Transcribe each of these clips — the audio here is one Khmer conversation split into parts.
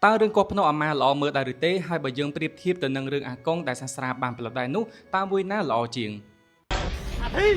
តើរឿងកោះភ្នំអាម៉ាល្អមើលដែរឬទេហើយបើយើងប្រៀបធៀបទៅនឹងរឿងអាកុងដែលសាស្ត្រាបានផលិតដែរនោះតើមួយណាល្អជាង អាធី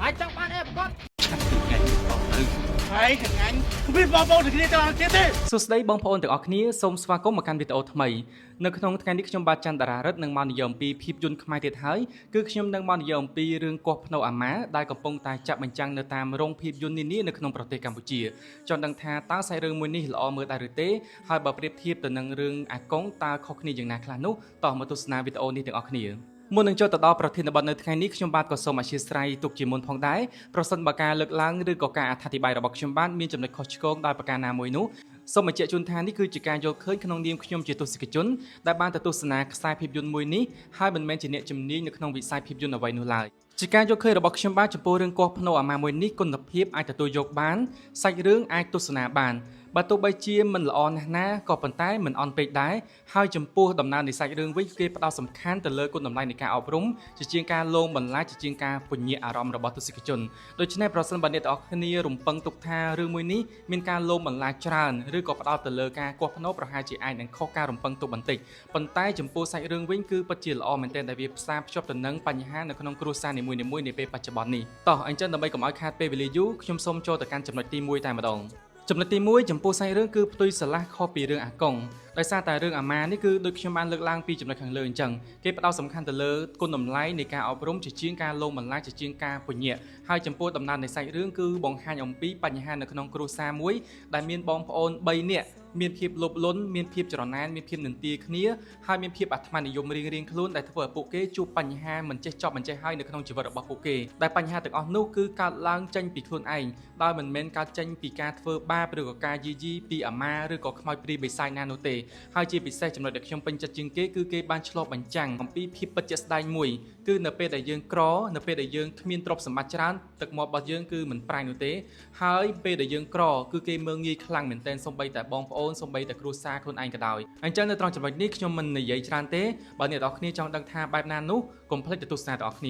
អាចចង់បានអីប្រកប ឆាប់ពីថ្ងៃនេះតទៅ ហើយខាងអញគ្មានបងប្អូនទាំងគ្នាទៅទៀតទេ សួស្តីបងប្អូនទាំងអស់គ្នាសូមស្វាគមន៍មកកាន់វីដេអូថ្មីនៅក្នុងថ្ងៃនេះខ្ញុំបាទច័ន្ទតារារិទ្ធនឹងមកនិយាយអំពីភាពយន្តខ្មែរទៀតហើយគឺខ្ញុំនឹងមកនិយាយអំពីរឿងកោះភ្នៅអាម៉ាដែលកំពុងតែចាក់បញ្ចាំងនៅតាមរោងភាពយន្តនានានៅក្នុងប្រទេសកម្ពុជាចង់ដឹងថាតើសាច់រឿងមួយនេះល្អមើលដែរឬទេហើយបើប្រៀបធៀបទៅនឹងរឿងអាកុងតើខុសគ្នាយ៉ាងណាខ្លះនោះតោះមកទស្សនាវីដេអូនេះទាំងអស់គ្នាមុននឹងចូលទៅដល់ប្រធានបទនៅថ្ងៃនេះខ្ញុំបាទក៏សូមអធ្យាស្រ័យទុកជាមុនផងដែរប្រសិនបើការលើកឡើងឬក៏ការអត្ថាធិប្បាយរបស់ខ្ញុំបាទមានចំណុចខុសឆ្គងដោយប្រការណាមួយនោះសូមបញ្ជាក់ជូនថានេះគឺជាការយល់ឃើញក្នុងនាមខ្ញុំជាទស្សនិកជនដែលបានទៅទស្សនាខ្សែភាពយន្តមួយនេះហើយមិនមែនជាអ្នកជំនាញនៅក្នុងវិស័យភាពយន្តអ្វីនោះឡើយជាការយល់ឃើញរបស់ខ្ញុំបាទចំពោះរឿងកោះភ្នោអាម៉ាមួយនេះគុណភាពអាចទទួលយកបានសាច់រឿងអាចទស្សនាបានបើទោះបីជាមិនល្អណាស់ណាក៏ប៉ុន្តែមិនអន់ពេកដែរហើយចំពោះដំណើរនៃសាច់រឿងវិញគេផ្ដោតសំខាន់ទៅលើគុណតម្លៃនៃការអប់រំជាជាងការលងបន្លាចជាជាងការពញាក់អារម្មណ៍របស់ទស្សនិកជនដូច្នេះប្រសិនបើអ្នកទាំងអស់គ្នារំពឹងទុកថារឿងមួយនេះមានការលងបន្លាចច្រើនឬក៏ផ្ដោតទៅលើការគាស់ភ្នោប្រហែលជាអាចនឹងខុសការរំពឹងទុកបន្តិចប៉ុន្តែចំពោះសាច់រឿងវិញគឺពិតជាល្អមែនទែនដែលវាផ្សារភ្ជាប់ទៅនឹងបញ្ហានៅក្នុងគ្រួសារនីមួយៗនាពេលបច្ចុប្បន្ននេះតោះអញ្ចឹងដើម្បីកុំឲ្យខាតពេលវេលាយូរខ្ញុំសូមចូលទៅកាន់ចំណុចទី1តែម្ដងចំណុចទី1ចំពោះសាច់រឿងគឺផ្ទុយស្រឡះខុសពីរឿងអាកុងដោយសារតែរឿងអាម៉ានេះគឺដូចខ្ញុំបានលើកឡើងពីចំណុចខាងលើអញ្ចឹងគេផ្ដោតសំខាន់ទៅលើគុណតម្លៃនៃការអប់រំជាជាងការលងបន្លាចជាជាងការពញាក់ហើយចំពោះដំណើរនៃសាច់រឿងគឺបង្ហាញអំពីបញ្ហានៅក្នុងគ្រួសារមួយដែលមានបងប្អូន3នាក់មានភាពលោភលន់មានភាពច្រណែនមានភាពនន្ទាគ្នាហើយមានភាពអាត្មានិយមរៀងៗខ្លួនដែលធ្វើឲ្យពួកគេជួបបញ្ហាមិនចេះចប់មិនចេះហើយនៅក្នុងជីវិតរបស់ពួកគេដែលបញ្ហាទាំងអស់នោះគឺកើតឡើងចេញពីខ្លួនឯងដោយមិនមែនកើតចេញពីការធ្វើបាបឬក៏ការយាយីពីអាម៉ាឬក៏ខ្មោចព្រាយបិសាចណានោះទេហើយជាពិសេសចំណុចដែលខ្ញុំពេញចិត្តជាងគេគឺគេបានឆ្លុះបញ្ចាំងអំពីភាពពិតជាក់ស្ដែងមួយគឺនៅពេលដែលយើងក្រនៅពេលដែលយើងគ្មានទ្រព្យសម្បត្តិច្រើនទឹកមាត់របស់យើងគឺមិនប្រែនោះទេហើយពេលដែលយើងក្រគឺគេមើលងាយខ្លាំងមែនទែនសូម្បីតែបងប្អូនសូម្បីតែគ្រួសារខ្លួនឯងក៏ដោយអញ្ចឹងនៅត្រង់ចំណុចនេះខ្ញុំមិននិយាយច្រើនទេបើអ្នកទាំងអស់គ្នាចង់ដឹងថាបែបណានោះកុំភ្លេចទៅទស្សនាទាំងអស់គ្នា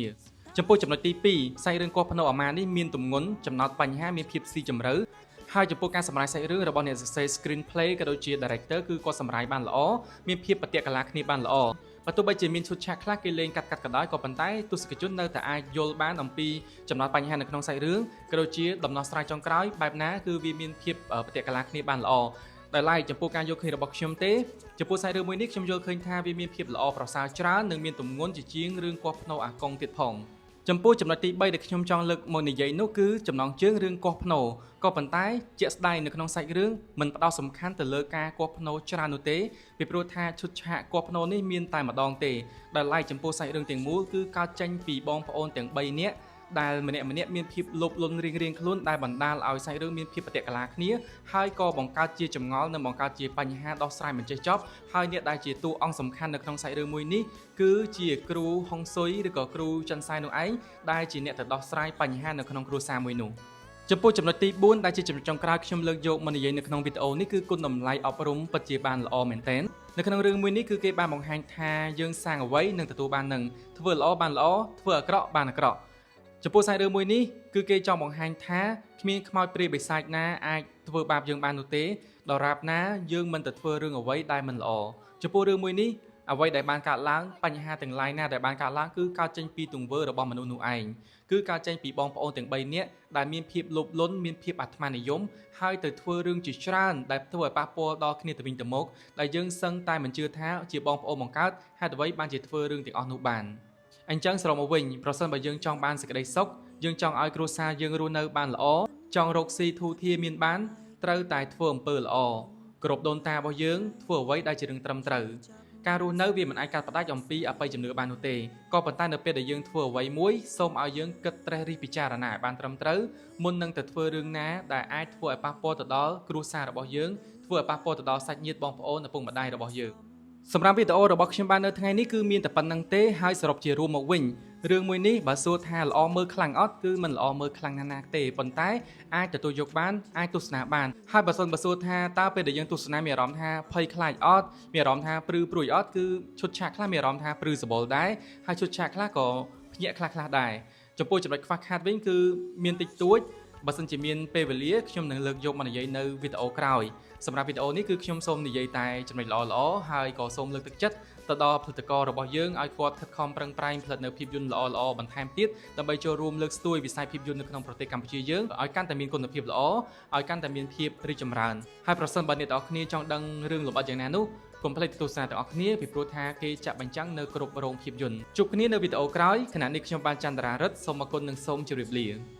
ចំពោះចំណុចទី2សាច់រឿងកោះភ្នោអាម៉ានេះមានទម្ងន់ចំណោទបញ្ហាមានភាពស៊ីជម្រៅហើយចំពោះការសម្រាយសាច់រឿងរបស់អ្នកសរសេរ screenplay ក៏ដូចជា director គឺគាត់សម្រាយបានល្អមានភាពបតិកលាគ្នាបានល្អបើទោះបីជាមានឈុតឆាកខ្លះគេលេងកាត់កាត់ក៏ដោយក៏ប៉ុន្តែទស្សនិកជននៅតែអាចយល់បានអំពីចំណោទបញ្ហានៅក្នុងសាច់រឿងក៏ដូចជាដំណោះស្រាយចុងក្រោយបែបណាគឺវាមានភាពបតិកលាគ្នាបានល្អដោយឡែកចំពោះការយល់ឃើញរបស់ខ្ញុំទេចំពោះសាច់រឿងមួយនេះខ្ញុំយល់ឃើញថាវាមានភាពល្អប្រសើរច្រើននិងមានទម្ងន់ជាជាងរឿងកោះភ្នោអាកុងទៀតផងចំពោះចំណុចទី3ដែលខ្ញុំចង់លើកមកនិយាយនោះគឺចំណងជើងរឿងកោះភ្នោក៏ប៉ុន្តែជាក់ស្ដែងនៅក្នុងសាច់រឿងមិនផ្ដោតសំខាន់ទៅលើការកោះភ្នោច្រើននោះទេពីព្រោះថាឈុតឆាកកោះភ្នោនេះមានតែម្ដងទេដោយឡែកចំពោះសាច់រឿងទាំងមូលគឺកើតចេញពីបងប្អូនទាំង3នាក់ដែលម្នាក់ម្នាក់មានភាពលោភលន់រៀងៗខ្លួនដែលបណ្ដាលឲ្យសាច់រឿងមានភាពបតិកលាគ្នាហើយក៏បង្កើតជាចម្ងល់និងបង្កើតជាបញ្ហាដោះស្រាយមិនចេះចប់ហើយអ្នកដែលជាតួអង្គសំខាន់នៅក្នុងសាច់រឿងមួយនេះគឺជាគ្រូហុងស៊ុយឬក៏គ្រូចិនសែនោះឯងដែលជាអ្នកទៅដោះស្រាយបញ្ហានៅក្នុងគ្រួសារមួយនោះចំពោះចំណុចទី4ដែលជាចំណុចចុងក្រោយខ្ញុំលើកយកមកនិយាយនៅក្នុងវីដេអូនេះគឺគុណតម្លៃអប់រំពិតជាបានល្អមែនទែននៅក្នុងរឿងមួយនេះគឺគេបានបង្ហាញថាយើងសាងអ្វីនឹងទទួលបាននឹងធ្វើល្អបានល្អធ្វើអាក្រក់បានអាក្រក់ចំពោះសាច់រឿងមួយនេះគឺគេចង់បង្ហាញថាគ្មានខ្មោចព្រាយបិសាចណាអាចធ្វើបាបយើងបាននោះទេដរាបណាយើងមិនទៅធ្វើរឿងអ្វីដែលមិនល្អចំពោះរឿងមួយនេះអ្វីដែលបានកើតឡើងបញ្ហាទាំងឡាយណាដែលបានកើតឡើងគឺកើតចេញពីទង្វើរបស់មនុស្សនោះឯងគឺកើតចេញពីបងប្អូនទាំង3នាក់ដែលមានភាពលោភលន់មានភាពអាត្មានិយមហើយទៅធ្វើរឿងជាច្រើនដែលធ្វើឲ្យប៉ះពាល់ដល់គ្នាទៅវិញទៅមកដែលយើងសឹងតែមិនជឿថាជាបងប្អូនបង្កើតហេតុអ្វីបានជាធ្វើរឿងទាំងអស់នោះបានអញ្ចឹងសរុបមកវិញប្រសិនបើយើងចង់បានសេចក្តីសុខយើងចង់ឲ្យគ្រួសារយើងរស់នៅបានល្អចង់រកស៊ីធូរធារមានបានត្រូវតែធ្វើអំពើល្អគ្រប់ដូនតារបស់យើងធ្វើអ្វីដែលជារឿងត្រឹមត្រូវការរស់នៅវាមិនអាចកាត់ផ្ដាច់អំពីអបិយជំនឿបាននោះទេក៏ប៉ុន្តែនៅពេលដែលយើងធ្វើអ្វីមួយសូមឲ្យយើងគិតត្រេះរិះពិចារណាឲ្យបានត្រឹមត្រូវមុននឹងទៅធ្វើរឿងណាដែលអាចធ្វើឲ្យប៉ះពាល់ទៅដល់គ្រួសាររបស់យើងធ្វើឲ្យប៉ះពាល់ទៅដល់សាច់ញាតិបងប្អូនឪពុកម្ដាយរបស់យើងសម្រាប់វីដេអូរបស់ខ្ញុំបាននៅថ្ងៃនេះគឺមានតែប៉ុណ្្នឹងទេហើយសរុបជារួមមកវិញរឿងមួយនេះបើសួរថាល្អមើលខ្លាំងអត់គឺមិនល្អមើលខ្លាំងណាស់ណាទេប៉ុន្តែអាចទទួលយកបានអាចទស្សនាបានហើយបើសិនបើសួរថាតើពេលដែលយើងទស្សនាមានអារម្មណ៍ថាភ័យខ្លាចអត់មានអារម្មណ៍ថាព្រឺព្រួយអត់គឺឈុតឆាកខ្លះមានអារម្មណ៍ថាព្រឺសបល់ដែរហើយឈុតឆាកខ្លះក៏ភ្ញាក់ខ្លះៗដែរចំពោះចំណុចខ្វះខាតវិញគឺមានតិចតួច បើសិនជាមានពេលវេលាខ្ញុំនឹងលើកយកមកនិយាយនៅវីដេអូក្រោយសម្រាប់វីដេអូនេះគឺខ្ញុំសូមនិយាយតែចំណុចល្អៗហើយក៏សូមលើកទឹកចិត្តទៅដល់ផលិតកររបស់យើងឲ្យគាត់ខិតខំប្រឹងប្រែងផលិតនៅភាពយន្តល្អៗបន្ថែមទៀតដើម្បីចូលរួមលើកស្ទួយវិស័យភាពយន្តនៅក្នុងប្រទេសកម្ពុជាយើងឲ្យកាន់តែមានគុណភាពល្អឲ្យកាន់តែមានភាពរីកចម្រើនហើយប្រសិនបើអ្នកទាំងអស់គ្នាចង់ដឹងរឿងលម្អិតយ៉ាងណានោះកុំភ្លេចទស្សនាទាំងអស់គ្នាពីព្រោះថាគេចាក់បញ្ចាំងនៅគ្រប់រោងភាពយន្តជួបគ្នានៅវីដេអូក្រោយខណៈនេះខ្ញុំបានចន្ទរារិទ្ធសូមអរគុណនិងសូមជម្រាបលា។